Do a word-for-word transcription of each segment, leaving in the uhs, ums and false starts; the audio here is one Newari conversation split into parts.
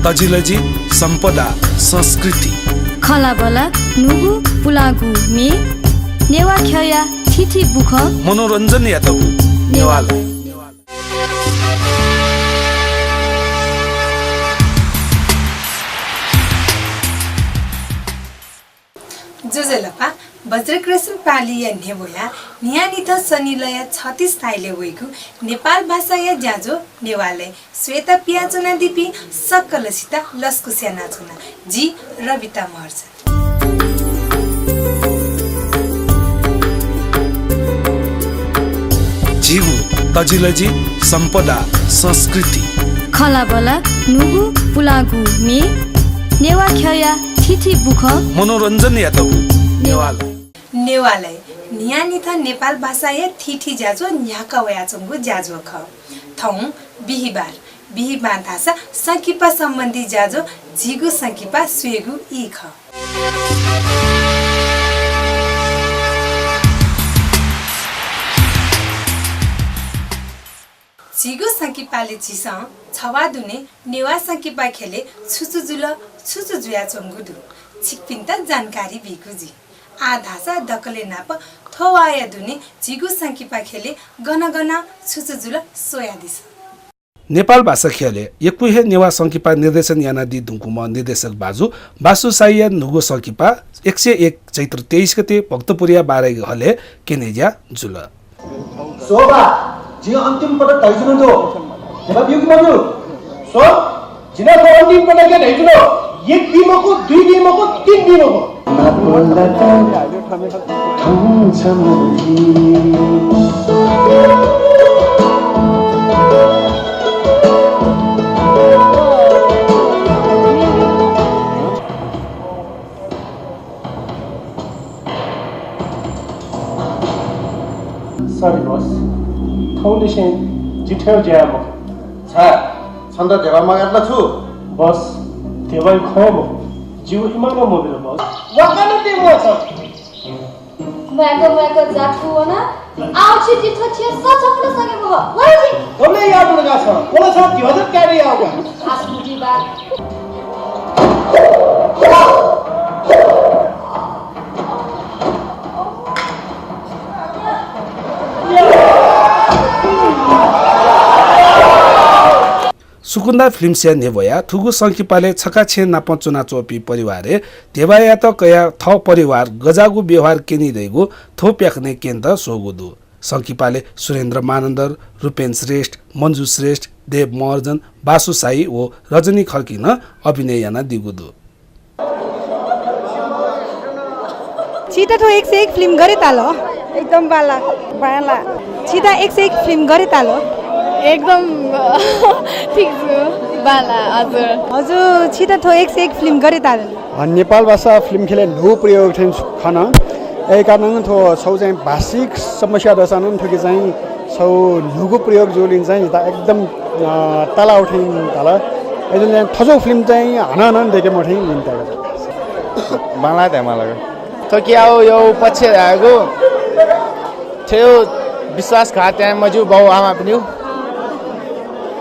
तजिलजि, सम्पदा, संस्कृति। खँल्हाबल्हा, न्हूगु पुलांगु म्ये, नेवाः ख्यःया थीथी बुखँ। मनोरञ्जनयात बु नेवालय्। ज्वजलपा, वज्रकृष्ण पालिया न्ह्यब्वया न्हियान्हिथं सनिलया छत्तीस ताइलय् वइगु नेपाल भाषाया ज्याझ्वः नेवालय् स्वयेत पियाच्वनादीपिं सकलसित लसकुस यानाच्वना। जि रबिता महर्जन। झीगु तजिलजि, सम्पदा, संस्कृति। खँल्हाबल्हा, न्हूगु पुलांगु म्ये, नेवाः ख्यःया थीथी बुखँ। मनोरञ्जनयात बु नेवालय्। नेवालय् न्हियान्हिथं नेपाल भाषाया थीथी ज्याझ्वः न्ह्याका वयाच्वंगु ज्याझ्वः खः। थौं बिहिबार, बिहिबार धाःसा संकिपा सम्बन्धी ज्याझ्वः झीगु संकिपा स्वयेगु ई खः। झीगु संकिपालय् झीसं छवाः दुने नेवाः संकिपा ख्यलय् छु छु जुल, छु छु जुयाच्वंगु दु, छिकपिन्त जानकारी बीगु जुइ। आः धाःसा दकलय् नाप थ्व वाःया दुने झीगु संकिपा ख्यलय् गन गन छु छु जुल स्वयादिसँ। नेपाल भाषा ख्यलय् यक्व हे नेवाः संकिपा निर्देशन यानादी धुंकूम्ह निर्देशक बाजु बासु साईया न्हूगु संकिपा एक सय एक चैत्र तेइस गते भक्तपुरया बाराही हलय् क्यनेज्या जुल। शोभा, जिं अन्तिम पटक धयाच्वनागु दु। जवाफ ब्यू कि मब्यू? शोभ, जिं थ्व अन्तिम पटक धयाच्वनागु दु। एक बी मखु, दुई बी मखु, तीन बी मखु। सरी बस, थौंनिसें जि थें ज्या याये मखु। छाय्? छन्त ध्यबा मगात ला छु? बस, ध्यबाया खँ मखु, जिगु इमान मबिल बस। वाकानं ति मखु। म्वाय्क म्वाय्क जातकु वना, आः छि जि थ्व छिं सःछपु नं सःके मखु। वा जि। गबलय् याःगु ला छ? वल छ ध्यबा कार्य याःगु। आसमुटी बा। सुकुन्दा फिल्म्सया न्ह्यब्वया थुगु संकिपालय् छखा छेँ नाप च्वनाच्वंपिं परिवारय् ध्यबायात कयाः थः परिवार गज्याःगु व्यवहार क्यनी धइगु थ्व प्याखनय् क्यनेत स्वःगु दु। संकिपालय् सुरेन्द्र मानन्धर, रूपेन श्रेष्ठ, मन्जु श्रेष्ठ, देव महर्जन, बासु साई व रजनी खड्कीं नं अभिनय यानादीगु दु। छित थ्व एक सय एक फिल्म गथे ताल? एकदम बांला। बांला। छित एक सय एक फिल्म गथे ताल? एकदम ठीक छु, बांला, हजुर। हजुर, छित थ्व एक सय एक फिल्म गथे ताल? अ, नेपाल भाषा फिल्म ख्यलय् न्हू प्रयोग थें खन। अय् कारणं थ्व छगू चाहिँ भाषिक समस्या दःसां नं थुकी चाहिँ छगू न्हूगु प्रयोग जूगुलिं चाहिँ जितः एकदम, अ, तालाः थें ताल। अय्‌जूगुलिं थज्याःगु फिल्म चाहिँ हानं हानं दय्‌के मथें जितः ताल। बांलाः धायेमाल। थुकियागु पक्ष धायेगु थ्व विश्वासघात याये मज्यू, बाउ आमापिनिगु।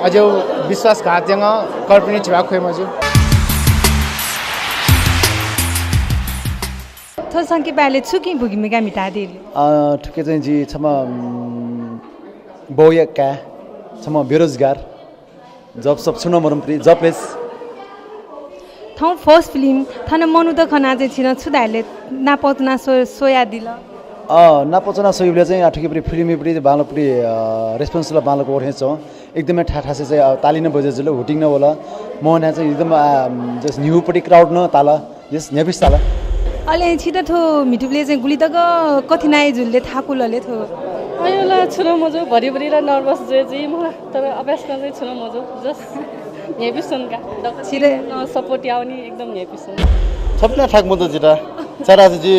अज्याःगु विश्वासघात यानाः कर्पिनि धिबा ख्वये मज्यू। थ्व संकिपालय् छुकिं भूमिका म्हितादिल? अ, थुकी चाहिँ जि छम्ह, उम्, बाउया काय्, छम्ह बेरोजगार, job सब छुं नं मदुम्ह, jobless। थौं first film, थन मनूत खनाः चाहिँ छिं छु धायेले नाप च्वनाः स्व-, स्वयादिल? अ, नाप च्वनाः स्वइबलय् चाहिँ आः थुकिपट्टि फिल्मयापट्टि बांलाःपट्टि, अ, response ला बांलाक वःथें च्वं। एकदमै थाय् थासय् चाहिँ, अ, ताली नं बजे जुल, hooting नं वल। मोहना चाहिँ एकदम, आ, just न्हूपट्टि crowd नं ताल, just न्ह्याइपुसे ताल। अले छित थ्व म्हितुबलय् चाहिँ गुलि तक कठिनाइ जुल ले थाकुल ले थ्व? अय् ला छुं नं मजू, भरिभरि ला nervous जुइ जुइ मला, तर अभ्यासकं चाहिँ छुं नं मजू, just न्ह्याइपुसे च्वंका। दक्व छित support यावनी, एकदम न्ह्याइपुसे च्वंका। थुपिं थाकु मजू जितः। छाय्‌धाःसा जि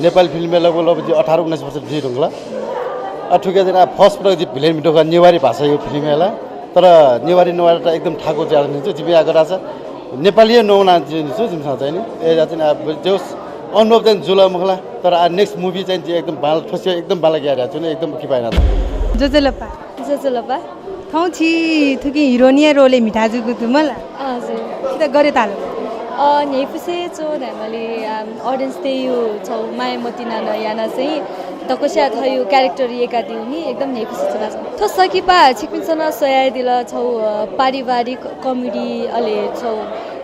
नेपाली फिल्मय् लगभग लगभग जि अठार उन्नाइस वर्ष जुइ धुंकल। अ, थुकी चाहिँ first पटक जि villain म्हितू खः नेवारी भाषाया फिल्मय् ला। तर नेवारी नेवारी त एकदम थाकु जुयाच्वंगु दु। जिपिं आः गथे धाःसा नेपाली हे नवाना जुयाच्वंगु दु जिमिसं चाहिँ नि। अय्‌जूगुलिं चाहिँ अब जे होस् अनुभव चाहिँ जुल मखुला। तर आः next movie चाहिँ जि एकदम बांला थ्वसिया एकदम बांलाक याये धुन, एकदम किपा यानाच्वना। ज्वजलपा। ज्वजलपा। थौं छि थुकी हिरोनीया role-य् म्हिता जूगु दु मला? हजुर। त गरे ताल। अ, न्ह्यइपुसे च्वं धायेमाली, अम, audience-तय् छौ माया मतिना न याना चाहिँ दक्वस्या थयु character येकादिउनि एकदम न्ह्यइपुसे च्वना। थ्व संकिपा छिकपिन्सं न स्वयादिल छौ, अ, पारिवारिक comedy अले छौ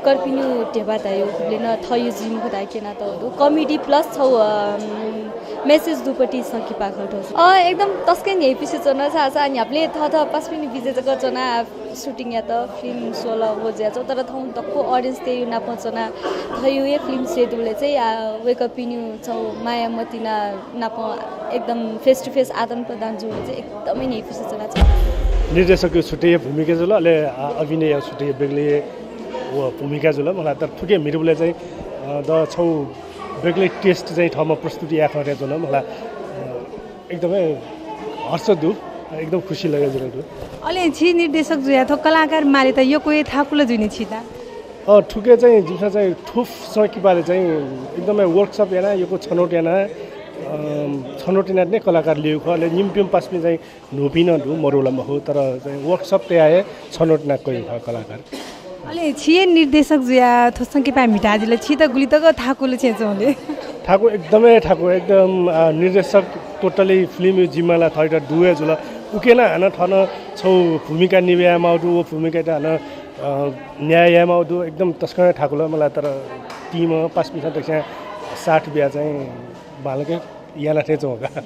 कर्पिन्यु ढेबा धायु गुबलें न थयु जिमखु धाय् केना तौ दु। Comedy plus छौ, अम, message दुपट्टि संकिपा खः थ्व। अ, एकदम तसकं न्ह्यइपुसे च्वना छासा न्ह्याबलें थःथः पासापिनि बिजे जक च्वना shooting यात, film स्वल, व जुयाच्वं, तर थौं दक्व audience-तय् नाप च्वना थयु हे film स्वये दुबलय् चाहिँ, आ, वय्कःपिनिउ छौ माया मतिना नाप एकदम face to face आदान प्रदान जुबलय् चाहिँ एकदमै न्ह्यइपुसे च्वना छौ। निर्देशकया छुट्टै भूमिका जुल, अले, आ, अभिनयया छुट्टै बेग्लै व भूमिका जुल मला, तर थुके म्हितुबलय् चाहिँ, अ, द छौ बेग्लै taste चाहिँ थःम्हं प्रस्तुत याये खँ रे जुल मला, अ, एकदमै हर्ष दु, एकदम खुसी लगे जुल दु। अले छि निर्देशक जुया थ्व कलाकार मालेत यक्व हे थाकुल जुइनि छिता? अ, थुके चाहिँ जिमिसं चाहिँ थुप संकिपाले चाहिँ एकदमै workshop याना, यक्व छनौट याना, अम, छनौट याना नै कलाकार लिउ खः। अले निम्पिम पासापिं चाहिँ न्हूपिं नं दु, मरुला मखु, तर चाहिँ workshop तया हे छनौट याना कयु खः कलाकार। अले छिये निर्देशक जुया थ्व संकिपा म्हितादिल, छित गुलि तक थाकुल छेँ च्वंले? थाकु, एकदमै थाकु, एकदम, आ, निर्देशक totally film-यु जिम्मा ला थःत दुए जुल। उके नं हानं थन छौ भूमिका निभाय् माउ दु, व भूमिकात हानं, अ, न्याय याये माउ दु, एकदम तसकं थाकुल मला, तर team पासापिन्सं दक्वस्यां साथ बिया चाहिँ बांलाक याना थें च्वं का।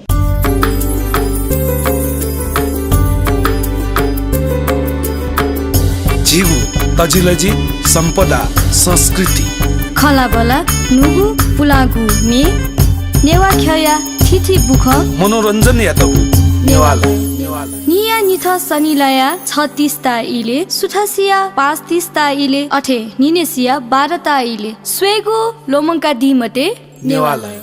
झीगु तजिलजि सम्पदा संस्कृति। खँल्हाबल्हा न्हूगु पुलांगु म्ये, नेवाः ख्यःया थीथी बुखँ। मनोरञ्जनयात नेवालय। न्हिया न्हिथं सनिलया छ तीस ता इले, सुथसिया पाँच तीस ता इले, अथे न्हिनेसिया बाह्र ता इले। स्वयेगु ल्वःमंकादी मते। नेवालय।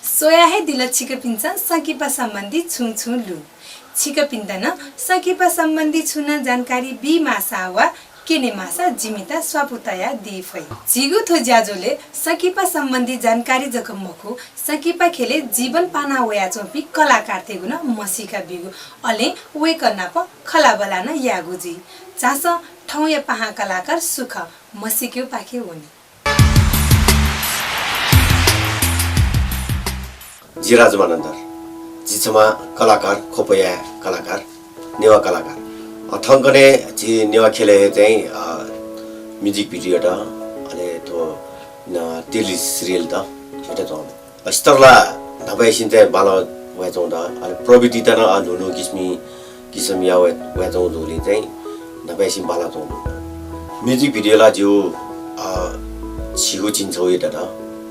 स्वया हे दिल छिकपिन्सं संकिपा सम्बन्धी छुं छुं लु। छिकपिन्त नं संकिपा सम्बन्धी छुं नं जानकारी बी माःसा वा क्यने माःसा जिमित स्वापू तया दी फइ। झीगु थ्व ज्याझ्वलय् संकिपा सम्बन्धी जानकारी जक मखु, संकिपा ख्यलय् जीवन पाना वयाच्वंपिं कलाकारतय्गु नं म्हसीका बीगु, अले वय्कः नाप खँल्हाबल्हा नं यायेगु जुइ। झासँ थौंया पाहां कलाकार सु खः, म्हसीकेगु पाखे वने। जि राजु मानन्धर, जि छम्ह कलाकार, ख्वपया कलाकार, नेवाः कलाकार। अ, थौंकन्हय् जि नेवाः ख्यलय् हे चाहिँ, अ, music video त, अले थ्व, न, tele serial त, छुट्या च्वं। स्तर ला न्हापायासिं चाहिँ बांलाः वयाच्वं दु, अले प्रविधि त नं, अ, न्हू न्हू किसिमि किसिमया वया, वयाच्वंगु जूगुलिं चाहिँ न्हापायासिं बांलाः च्वं दु। Music video ला जिगु, अ, झीगु झिंछगू हे दत।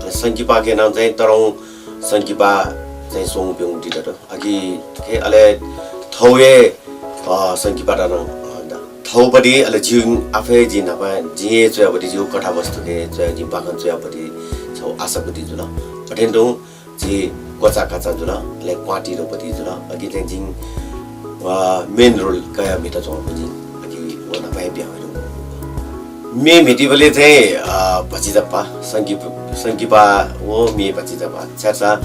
अले संकिपाखे नं चाहिँ तःधंगु संकिपा चाहिँ स्वंगू प्यंगू ति दत। अकिखे अले थौं हे, अ, संकिपा त नं, अ, द-, थौंपति अले जिं आफै जिं न्हापा जिं हे च्वयापति जिगु कथावस्तुखे च्वया जिं बाखं च्वयापति छगू आशापति जुल। अथें तुं जि क्वचाकाचा जुल, अले क्वाँति रूपति जुल। अकिं चाहिँ जिं, अ, main role कयाः म्हिता च्वंगु जिं। अकिं व न्हापा हे पिहां वयाच्वंगु। म्ये म्हितीबलय् चाहिँ, अ, भचिचापा, संकिप-, संकिपा व म्ये भचिचापा। छाय्‌धाःसा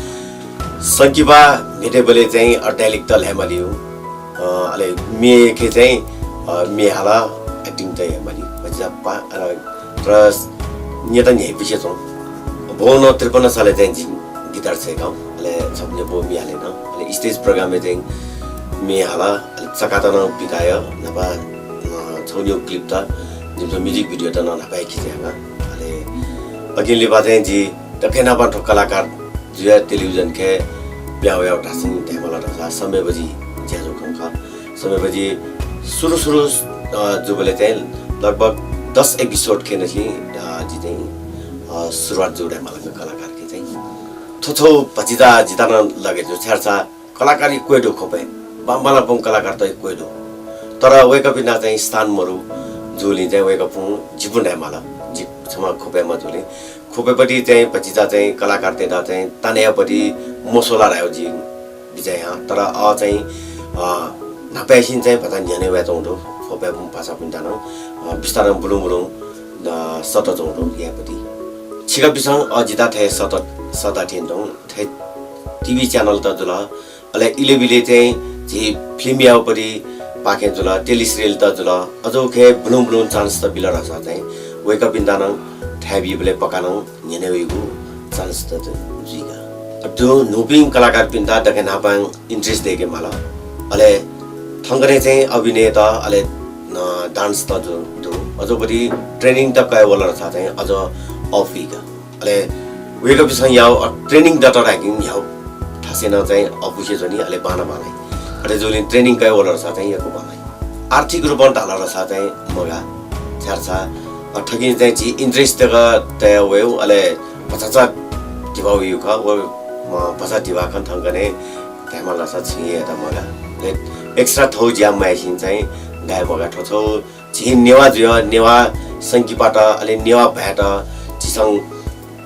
संकिपा म्हितेबलय् चाहिँ, अ, dialect त ल्हायेमालीगु। अ, अले म्येखे चाहिँ, अ, म्ये हालाः acting त यायेमाली। भचिचापा, अ, तर न्यत न्ह्याइपुसे च्वं। बौं नं त्रिपन्न सालय् चाहिँ जिं guitar छ्वयेकाः, अले छपु निपु म्ये हाले नं, अले stage program-य् चाहिँ म्ये हालाः, अले चकात नं पिकाया, न्हापा, अ, छगू निगू clip त, जिमिसं music video त नं न्हापा हे खिचय्‌का। अले अकिं लिपा चाहिँ जि दकलय् न्हापां थ्व कलाकार जुया television-खे पिहां वया धाःसा धायेमाल धाःसा समय बजि ज्याझ्वः खंका। समय बजि सुरु सुरु, अ, जूबलय् चाहिँ लगभग दस episode खे नंनिसें, अ, जि चाहिँ, अ, सुरुवात जू धायेमाल कलाकारके चाहिँ। थ्व छगू भचिचा जितः नं लगे जू, छाय्‌धाःसा कलाकार यक्व हे दु ख्वपय्, बांबांलाःपिं कलाकार त यक्व हे दु। तर वय्‌कःपिन्त चाहिँ स्थान मरु जूगुलिं चाहिँ वय्‌कःपिं जिपिं धायेमाल, जि छम्ह ख्वपय्‌म्ह जूगुलिं ख्वपय्‌पति चाहिँ भचिचा चाहिँ कलाकारतय्‌त चाहिँ तानायापति मस्वला धायेगु जिं बिचाः याना। तर अ चाहिँ, अ, न्हापायासिं चाहिँ भचा न्ह्यःने वयाच्वंगु दु, ख्वपय् भाषापिन्त नं, अ, बिस्तारं बुलुं बुलुं, अ, सःताच्वंगु दु यापति। छिकपिन्सं अ जितः थथे सःता, सःता थें तुं थथे TV channel त जुल, अले इलेबिले चाहिँ झी film याःगु पट्टि पाखें जुल, teleserial त जुल, अझ उखे बुलुं बुलुं chance त बिल धाःसा चाहिँ वय्कःपिन्त नं थाय् बीबलय् पक्का नं न्ह्यःने वइगु chance त जुइगु। अथे न्हूपिं कलाकारपिन्त दकलय् न्हापां interest दय्के माल। अले थौंकन्हय् चाहिँ अभिनय त, अले, अ, dance त दु, दु। अझ पट्टि training त कयावल धाःसा चाहिँ अझ अःपुइगु। अले वय्कःपिन्सं याःगु, अ, training दत धाइकिं याःगु थासय् नं चाहिँ अःपुसे च्वनी, अले बांलाइ बांलाइ। अथे जूगुलिं training कयावल धाःसा चाहिँ यक्व बांलाइ। आर्थिक रूपं धाल धाःसा चाहिँ मगाः, छाय्धाःसा, अ, थुकिं चाहिँ झी interest तक तया वयेगु, अले भचा धिबा वइगु खः, व, अ, भचा धिबा खँ थौंकन्हय् धायेमाल धाःसा छुं हे यायेत मगाः। अले extra थःगु ज्या मयासें चाहिँ गाये मगाः। थ्व छगू झी नेवाः जुयाः नेवाः संकिपात, अले नेवाः भाय्‌त झीसं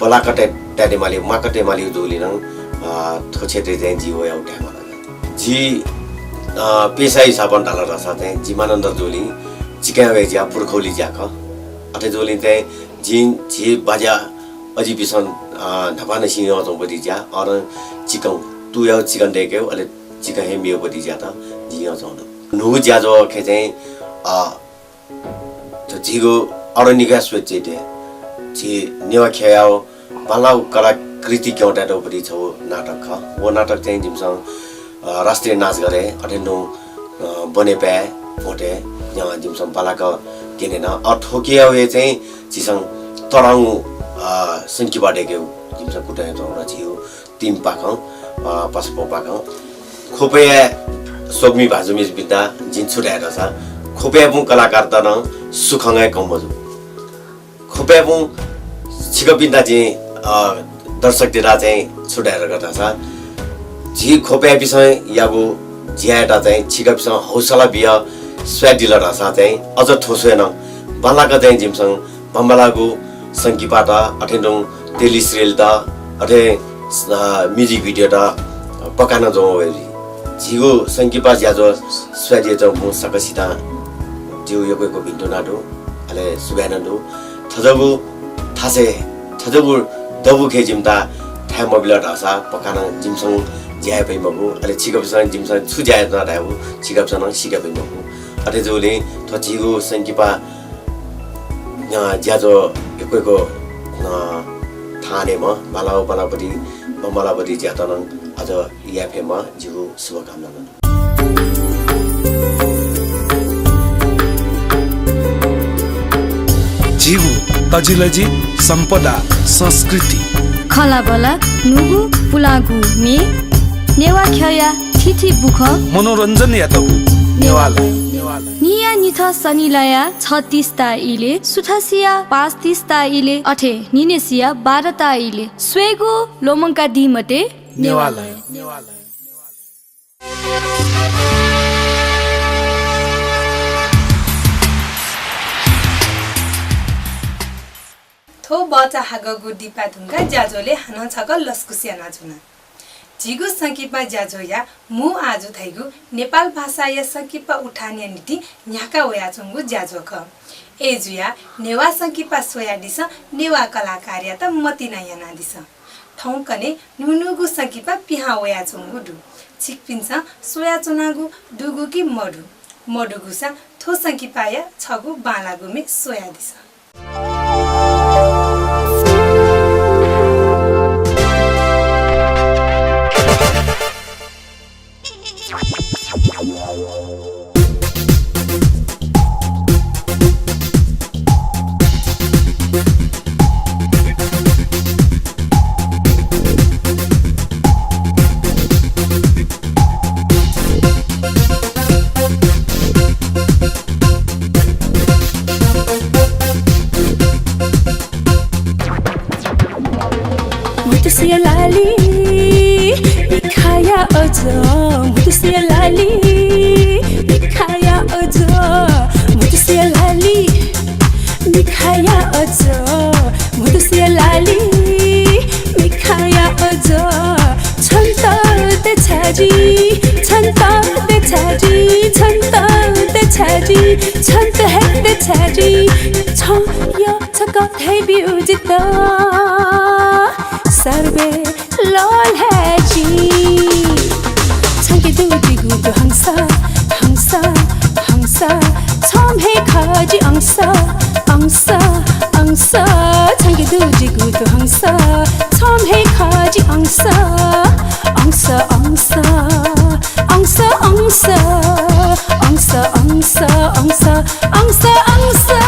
बल्लाक तये, तयेमाली, म्वाक तयेमाली जूगुलिं नं, अ, थ्व क्षेत्रय् चाहिँ जि वयागु धायेमाल। जि, अ, पेसा हिसाबं धाल धाःसा चाहिँ जि मानन्धर जूगुलिं चिकाय् वये ज्या, पुर्खौली ज्या खः। अथे जूगुलिं चाहिँ जिं झी बाज्या अजिपिसं, अ, न्हापांनिसें यानाच्वंगु पट्टि ज्या, अन चिकं, तुयागु चिकं दय्केगु, अले चिकं हे मेगु पट्टि ज्यात जिं यानाच्वंगु दु। न्हूगु ज्याझ्वःखे चाहिँ, अ, झीगु अरनिका स्वय् चैत्य, झी नेवाः ख्यःया बांलाःगु कलाकृति क्यंतय्त पट्टि छगू नाटक खः। व नाटक चाहिँ जिमिसं, अ, राष्ट्रिय नाचघरय् अथें तुं, अ, बनेपाय् भोंतय्, अ, जिमिसं बांलाक क्यनेन। अ, थुकिया हे चाहिँ झीसं तःधंगु, अ, संकिपा दय्केगु जिमिसं कुतः यानाच्वंगु दु। झीगु team पाखें, अ, पासापिं पाखें। ख्वपया स्वकुमि भाजु मय्जुपिन्त जिं छु धाये धाःसा, ख्वपयापिं कलाकारत नं सुखंगय् कम मजू। ख्वपयापिं छिकपिन्त जिं, अ, दर्शकतय्त चाहिँ छु धाये धाःसा, झी ख्वपयापिसं याःगु ज्यायात चाहिँ छिकपिसं हौसला बियाः स्वयादिल धाःसा चाहिँ अझ थ्व स्वयां नं बांलाक चाहिँ जिमिसं बांबांलाःगु संकिपात, अथें तुं teleserial त, अथें, अ, music video त पक्का नं ज्वं वये जुइ। झीगु संकिपा ज्याझ्वः स्वयादिया च्वंपिं सकसितं जिगु यक्व यक्व भिन्तुना दु, अले सुभाय् नं दु। थज्याःगु थासय्, थज्याःगु दबू खे जिमित थाय् मबिल धाःसा पक्का नं जिमिसं ज्या याये फइ मखु, अले छिकपिसं जिमिसं छु ज्या यात धायेगु छिकपिसं नं सीके फइ मखु। अथे जूगुलिं थ्व झीगु संकिपा अ, ज्याझ्वः यक्व यक्व, अ, थाहां दयेमा, बांलाःगु बांलाःगु पट्टि, बांबांलाःगु पट्टि ज्यात नं अझ याये फयेमा जिगु शुभकामना नं दु। झीगु तजिलजि सम्पदा संस्कृति। खँल्हाबल्हा न्हूगु पुलांगु म्ये, नेवाः ख्यःया थीथी बुखँ। मनोरञ्जन यात नेवालय। न्हिया न्हिथं सनिलया छ तीस ता इलय्, सुथसिया पाँच तीस ता इलय्, अथे न्हिनय्सिया बाह्र ता इलय्। स्वयेगु ल्वःमंकादी मते। नेवालय। थ्व भचा हाकःगु दिपा धुंकाः ज्याझ्वलय् हानं छकः लसकुस यानाच्वना। झीगु संकिपा ज्याझ्वःया मू आजु धइगु नेपाल भाषाया संकिपा उठानया निंतिं न्ह्याका वयाच्वंगु ज्याझ्वः खः। अय्जुयाः नेवाः संकिपा स्वयादिसँ, नेवाः कलाकारयात मतिना यानादिसँ। थौंकन्हय् न्हून्हूगु संकिपा पिहां वयाच्वंगु दु। छिकपिन्सं स्वयाच्वनागु दुगु कि मदु? मदुगुसां थ्व संकिपाया छगू बांलाःगु म्ये स्वयादिसँ। मुतुसिया लाली, मिखाया अझ, मुतुसिया लाली, मिखाया अझ, मुतुसिया लाली, मिखाया अझ, मुतुसिया लाली, मिखाया अझ। छन्त देछाजी, छन्त देछाजी, छन्त देछाजी, छन्त हे देछाजी। छं या छकः धयाब्यु जितः, सर्वे लःल्हाय् छंके दु जिगु दु हंसा, हंसा, हंसा, छम्ह हे खः जि अंसा, अंसा, अंसा, छंके दु जिगु दु हंसा, छम्ह हे खः जि अंसा, अंसा, अंसा, अंसा, अंसा, अंसा, अंसा, अंसा, अंसा, अंसा।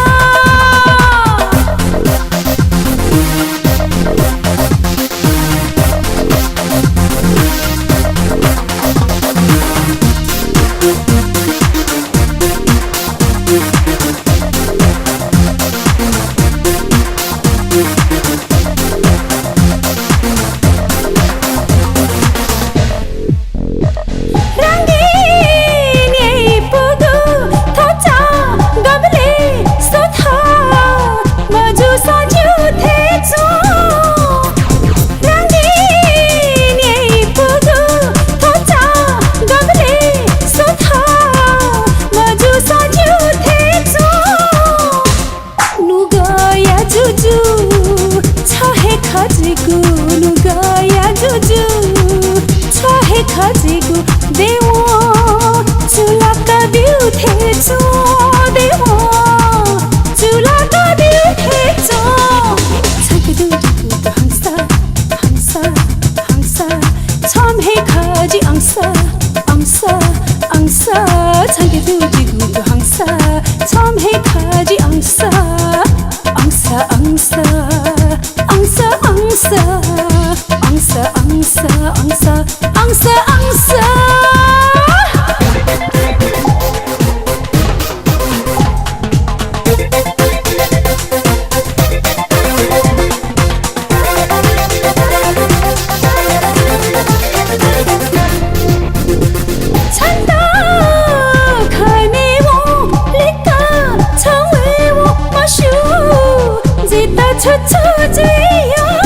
रंगीन याइपुगु थचा गबले सुथ मजूसा ज्यू थें च्वं। रंगीन याइपुगु थचा गबले सुथ मजूसा ज्यू थें च्वं। नुगःया जुजु छ हे खः जिगु, नुगःया जुजु छ हे खः जिगु, देवं चुलाका ब्यू थें च्वं, देवं चुलाका ब्यू थें च्वं। छंके दु जिगु दु हंसा, हंसा, हंसा, छम्ह हे खः जि अंसा, अंसा, अंसा, छंके दु जिगु दु हंसा, छम्ह हे खः जि अंसा, अंसा, अंसा, अंसा, अंसा, अंसा, अंसा, अंसा, अंसा। छन्त खनेवं लिक्क छं वयेवं मस्यू, जितः छु छु जुइयं।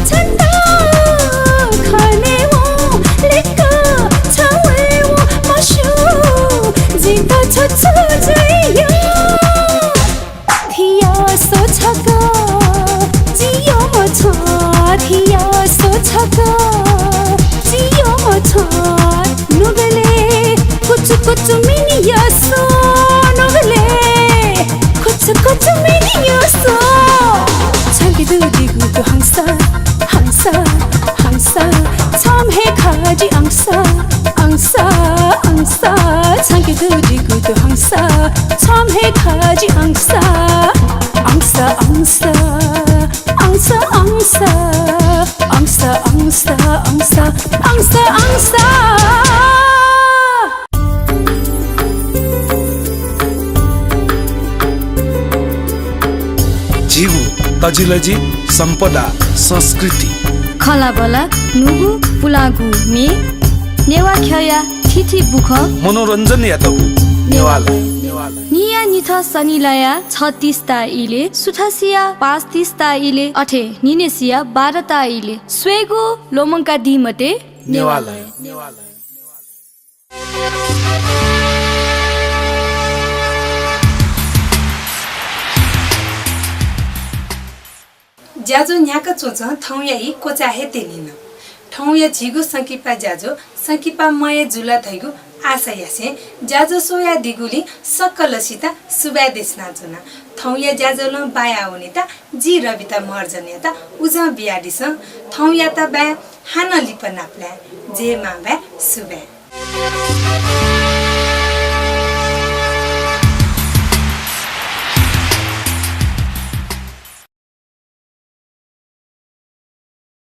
छन्त खनेवं लिक्क छं वयेवं मस्यू, जितः छु छु जुइयं। थिया सो छकः जियो मछ्वः, थिया सो छकः जियो मछ्वः। नुगलय् कुचु कुचु मिनिया सो, नुगलय् कुचु कुचु मिनिया सो। छंके दु जिगु दु हंसा, हंसा, हंसा, छम्ह हे खः जि अंसा, अंसा, अंसा, छंके दु जिगु दु हंसा, छम्ह हे खः जि अंसा, अंसा, अंसा, अंसा, अंसा, अंसा, अंसा, अंसा, अंसा, अंसा। झीगु तजिलजि सम्पदा संस्कृति। खँल्हाबल्हा न्हूगु पुलांगु म्ये, नेवाः ख्यःया थीथी बुखँ। मनोरञ्जनयात नेवालय। न्हियान्हिथं सनिलया छ तीस ता इलय्, सुथसिया पाँच तीस ता इलय्, अथे न्हिनय्सिया बाह्र ता इलय्। स्वयेगु ल्वःमंकादी मते नेवालय। ज्याझ्वः न्ह्याका च्वंच्वं थौंया ई क्वचाः हे त्यनिन। थौंया झीगु संकिपा ज्याझ्वः संकिपा मये जुल धइगु आशा यासें ज्याझ्वः स्वयादीगुलिं सकलसित सुभाय् देछानाच्वना। थौंया ज्याझ्वलं बाया वनेत जि रबिता महर्जनयात उजं बियादिसँ। थौंयात बाय्, हानं लिपा नापलाये। जय मांभाय्, सुभाय्।